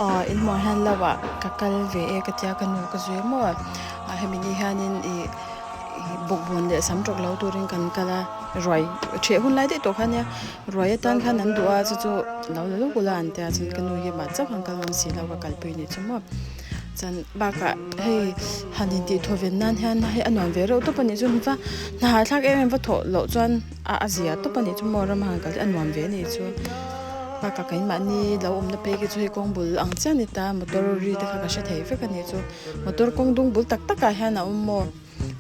Aw in hmuh hian lo ah ka kal ve e ka tia ka nu ka zui maw a hemi ni hianin ih ih bawkbawn leh sam tawk lo turin kan kal a ruai ṭheh hun lai daih tawh kha ania ruai atan khan an duh a chu chu lo la lawk ula an tia chuan ka nu hi mah chauh khan kal ngam si lo ka kalpui ni chu maw chuan bakah hei han intih thaw ven nan hian hei a nuam ve reuh tawp a nih chu va hna hahthlak em em va thawh loh chuan a a zia tawp a nih chu maw ram a han kal te a nuam ve a nih chu. Bakah keimahni lo awmna phei khi chu hei kawng bul ang chiah a ni ta motor ri te kha ka hre thei vek a nih chu motor kawng dung bul tak takah hian a awm maw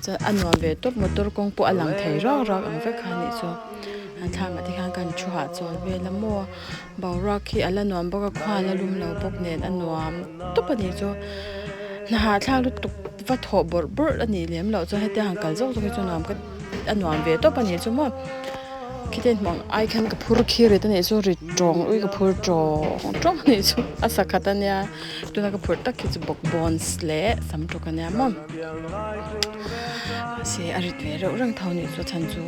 chuan a nuam ve tawp motor kawng pawh a lang thei ruak ruak ang vek kha a nih chu an thlamah te hian kan thu hahchawl vel a maw boruak hi a la nuam bawk a khua a la lum lo bawk nen a nuam tawp a nih chu hna hahthlak lutuk va thawh bawrh bawrh a nih lem loh chuan hetia han kal zawk zawk hi chu nuam ka a nuam ve tawp a nih chu maw. Khitiang hmuh ang ai khan ka phur khi rit a nih chu rit tawng ui ka phur tawng tawng a nih chu a sakhat a nia tuna ka phurh tak khi chu bawkbawn leh sam tuk a nia maw mahse a rit ve reuh reng tho a nih chu a chhan chu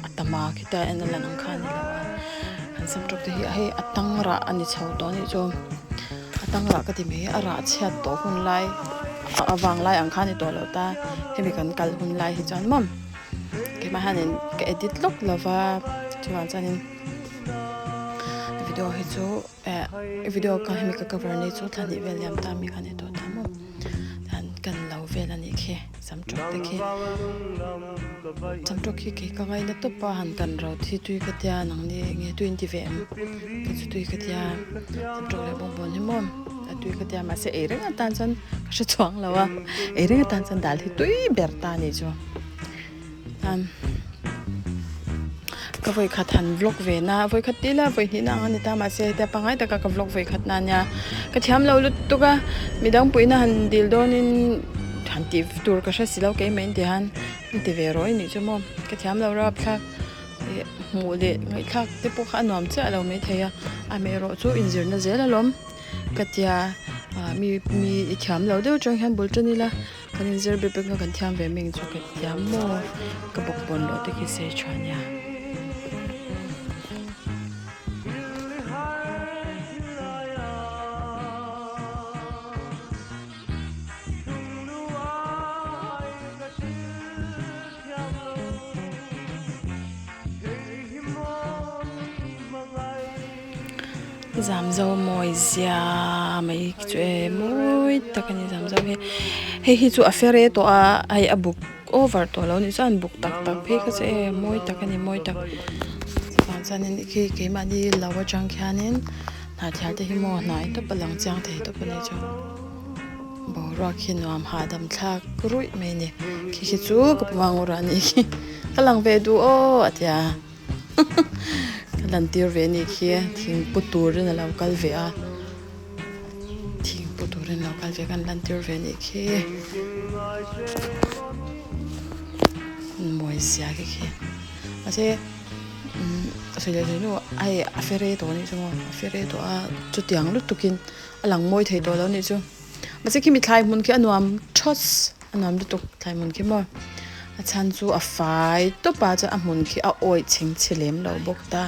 a tam a khita en a lan ang kha a ni lo a an sam tuk te hi hei a tang rah a ni chho tawh a nih chu a tang rah ka ti mai a rah chhiat tawh hun lai a vang lai ang kha a ni tawh lo ta hemi kan kal hun lai hi chuan maw. Keimah hianin ka edit lawk lova chuvang chuanin video hi chu eh video ka hemi ka cover ni chu thla hnih vel liam ta mi kha a ni tawh ta maw tian kan lo vel a nih khi sam tawk te khi sam tawk khi kei ka ngaina tawp a han kan ro thi tui ka tia nangni enge tui an ti ve em kei chu tui ka tia sam tawk leh bawngbawn hi maw a tui ka tia mahse ei reng atan chuan ka hre chhuang lo a ei reng atan chuan dal hi tui ber ta a nih chu. Ka vawi khat han vlog ve na vawi khat tih la vawi hnih na ang a ni ta mahse hetia pangngai taka ka vlog vawi khat na ania ka thiam lo lutuk a midang puihna han dil dawnin han tih tur ka hre si lo keimah in ti han in ti ve rawih anih chu maw ka thiam lo rapthlak ih hmuh leh ngaihthlak te pawh kha a nuam chiah lo maithei a amaherawh chu inzirna zel alawm ka tia ah mi mi i thiam lo deuh atang hian bul tan ila. Kan inzir bik bik na kan thiam ve ming chu ka thiam maw ka bawkbawn loh te khi sei tha nia. Zamzo mawi zia mai chu e mawi tak a ni zamzo hi hei hi chu a fere tawh a hei a buk over tawh lo a nih chuan buk tak tak phei kha chu e mawi tak a ni mawi tak chuvang chuanin khi keimahni lo atang khianin hnahthial te hi maw hnai tawp a lang chiang thei tawp a ni chu boruak hi nuam hahdam thlak ruih mai a ni khi khi chu ka pu mang ura a nih khi ka lang ve duh aw a tia. Ka lantir ve anih khi thing pu turin a lo kal ve a thing pu turin a lo kal ve a kan lantir ve anih khi mawi zia khi khi mahse umm sawi leh sawi hnu hei a fere tawh anih chu maw a fere tawh a chutiang lutukin a lang mawi thei tawh lo anih chu. Mahse khimi thlai hmun khi a nuam thawts a nuam lutuk thlai hmun khi maw a chhan chu a fai tawp a chuan a hmun khi a awih chhing chhe lem lo bawk ta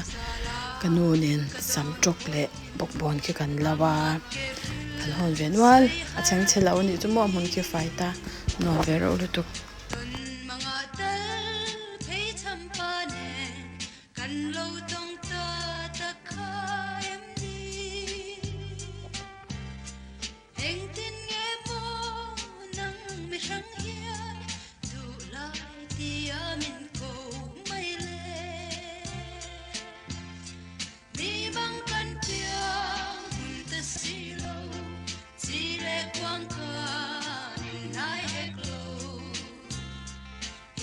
ka nu nen sam tawk leh bawkbawn khi kan lo a kan hawn ve nual a chheng chhe lo a nih chu maw a hmun khi a fai ta nuam ve reuh lutuk. Engtin nge maw nang mi hrang hian duh lai tia min ko mai le? Mi bang kan piang hun ta si lo, chi leh kuang khan in hnai hek lo.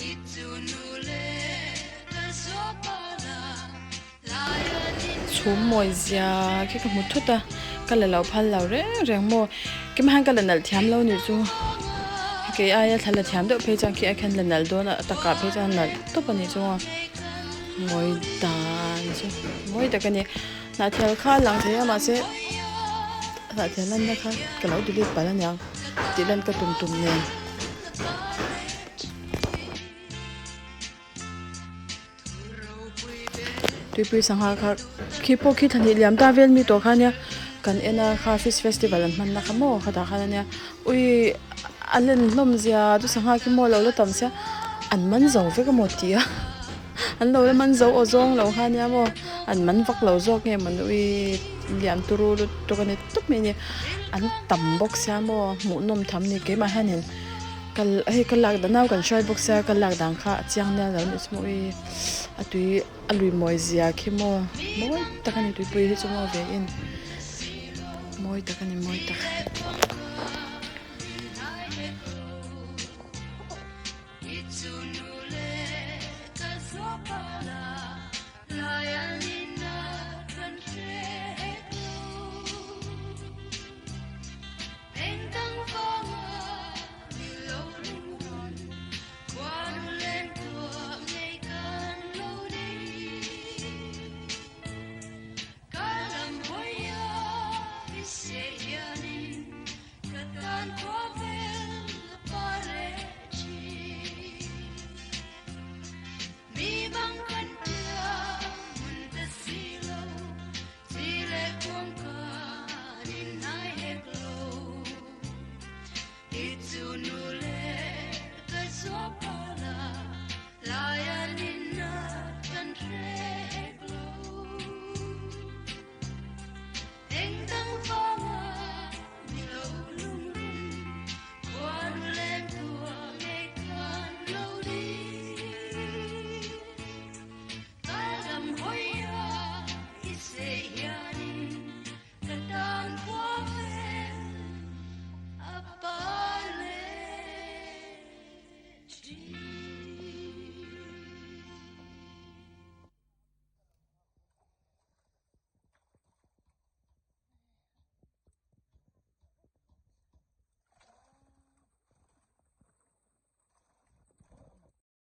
I chu nu le ka zawh pala Chhum mawi zia khi ka hmu thut a ka la lo phal lo reng reng maw kima hian ka la nalh thiam lo nih chu kei aia thla la thiam deuh phei chuan khi ai khian la nalh dawn a a takah phei chuan nalh tawp a nih chu maw mawi dan chu mawi tak a ni hnahthel kha a lang thei a mahse hnahthel lanna kha ka lo delete palh aniang tih lan ka tum tum nen. Tuipui sangha kha khi pawh khi thla hnih liam ta vel mi tawh kha ania. Kan en a kha fish festival an hmanna kha maw khatah khan ania ui a len hlawm zia chu sangha khi maw a lo la tam sia an man zo vek amaw tih a an lo la man zo aw zawng lo kha ania maw an man vak lo zawk nge mawni ui lian turu lutuk a ni tawp mai a ni an tam bawk sia maw hmuhnawm tham a ni keimah hianin kal hei ka lak dan nau kan hruai bawk sia ka lak dan kha a chiang nel lo a nih chu maw ui a tui. A lui mawi zia khi maw mawi tak a ni tuipui hi chu maw ve in mawi tak a ni mawi tak.